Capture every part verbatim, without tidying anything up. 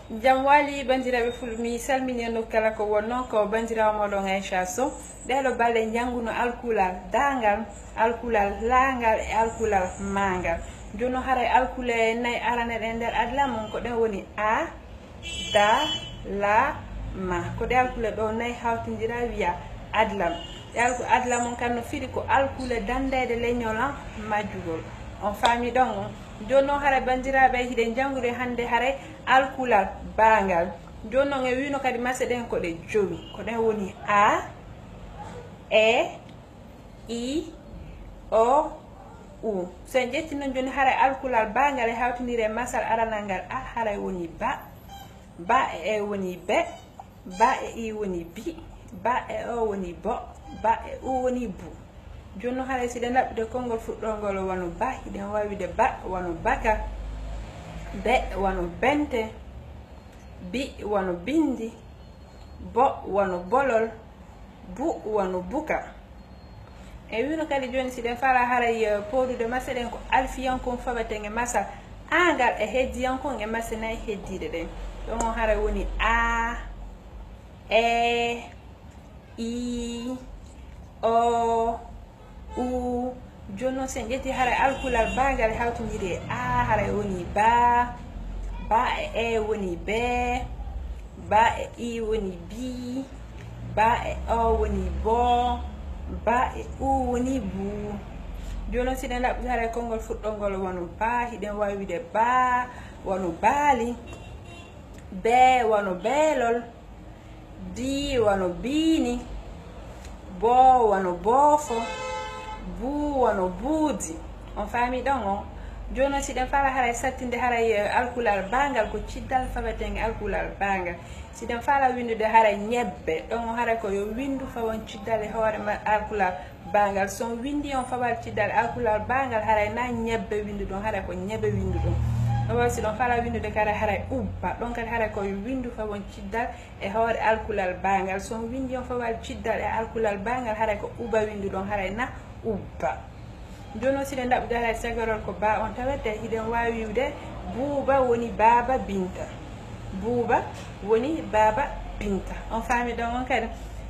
Jam waali, banndiraaɓe Fulɓe, mi salmini on kala ko wonno, ko banndiraawo mooɗon Aisha Sow. Ɗeeɗo balɗe njannguno alkulal daangal, alkulal laangal e alkulal maangal. Jooni noon haray alkule nayi arane ɗen nder adlam on, ko ɗen woni a, da, la, ma. Ko ɗe alkule ɗo nayi hawtindira wiya adlam. Ɗe alku-, adlam on kan no firi ko alkule danndayde leñol an majjugol. On faami ɗon on? Jooni noon haray banndiraaɓe hiɗen janngude hannde haray alkulal baangal. Jooni noon en wiino kadi mase ɗen ko ɗe jowi. Ko ɗen woni a, e, i, o, u. So en ƴetti noon jooni haray alkulal baangal e hawtindiri e masal aranal ngal a, haray woni ba. Ba e e woni be. Ba e i woni bi. Ba e o woni bo. Ba e u woni bu. Jooni noon haray si ɗen ɗaɓɓude konngol fuɗɗoongol wano ba, hiɗen waawi wi'ude ba wano baka, be wano bente, bi wano bindi, bo wano bolol, bu wano buka. En wiino kadi jooni si ɗen faalaa haray, eh, pooɗude mase ɗen ko alfiyankon faweten e masal a ngal e heddiyankon e mase nayi heddiiɗe ɗen. Ɗon on haray woni a, e, i, o, u. Jooni noon si en ƴetti haray alkulal baangal e hawtindiri e a, haray woni ba, ba e e woni be, ba e i woni bi, ba e o woni bo, ba e u woni bu. Jooni noon si ɗen ɗaɓɓude haray konngol fuɗɗoongol wano ba, hiɗen waawi wi'ude ba wano baali, be wano beelol, bi wano biini, bo wano boofo, bu wano buudi. On faami ɗon on? Jooni noon si ɗen faalaa haray sattinde haray, eh, alkulal baangal ko ciddal faweten e alkulal baangal. Si ɗen faalaa winndude haray ñebbe, ɗon on haray ko yo winndu fawon ciddal e hoore ma-, alkulal baangal. So on winndii on fawal ciddal alkulal baangal, haray na ñebbe winnduɗon, haray ko ñebe winnduɗon. Ɗon waɗi si ɗon faalaa winndude kadi haray ubba, ɗon kadi haray ko yo winndu fawon ciddal e hoore alkulal baangal. So on winndii on fawal ciddal e alkulal baangal, haray ko uba winnduɗon, haray na ubba. Jooni noon si ɗen ɗaɓɓude haray sagarol ko ba on tawete, hiɗen waawi wi'ude buuba woni baaba Binta. Buuba woni baaba Binta. On faami ɗon on kadi?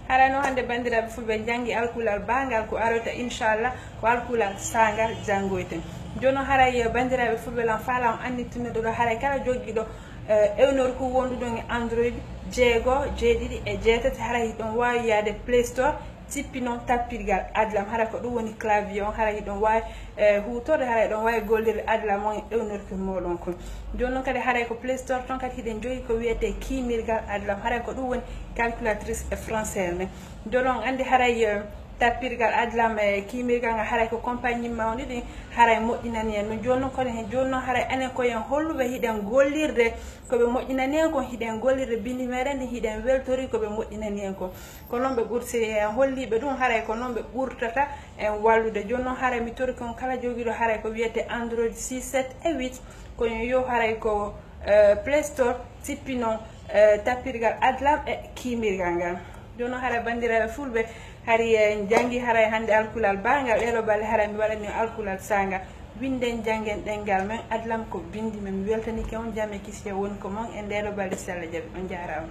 Haray noon hannde banndiraaɓe Fulɓe en janngi alkulal baangal, ko aroyta inchallah ko alkulal saangal janngoyten. Jooni noon haray banndiraaɓe Fulɓe lan faalaa on annitinnoɗo ɗo haray kala jogiiɗo, eh, ewnorku wonduɗon e Android jeego, jeeɗiɗi e jeetati, haray hiɗon waawi yaade Play Store, tippinon tappirgal adlam, haray ko ɗum woni clavier on, haray hiɗon waawi, eh, huutorde, haray hiɗon waawi gollirde adlam on e ewnorki mooɗon kon. Jooni noon kadi haray ko Play Store ton kadi hiɗen jogii ko wiyetee kiimirgal adlam, haray ko ɗum woni calculatrice e français nden. Jooni on anndi haray, eh, tappirgal adlam e kiimirgal ngal haray ko compagnie mawɗi ɗin haray moƴƴinani en ɗum. Jooni noon kono hen jooni noon haray enen ko en holluɓe hiɗen gollirde ko ɓe moƴƴinani en kon, hiɗen gollirde bindi meɗen ndin, hiɗen weltori ko ɓe moƴƴinani en kon. Ko noon ɓe ɓurti en holliiɓe ɗum, haray ko noon ɓe ɓurtata en wallude. Jooni noon haray mi torike on kala jogiiɗo haray ko wiyetee Android six, sept e huit, ko yo yow haray ko, eh, Play Store, tippinon, eh, tappirgal adlam e kiimirgal ngal. Jooni noon haray banndiraaɓe Fulɓe, hari en janngi haray hannde alkulal baangal, ɗeeɗo balɗe haray mi waɗani on alkulal saangal. Winnden, janngen ɗemngal men, adlam ko binndi men. Mi weltanike on, jam e kisiyee woni ko mon e ndeeɗo balɗe, si Alla jaɓii. On njaaraama.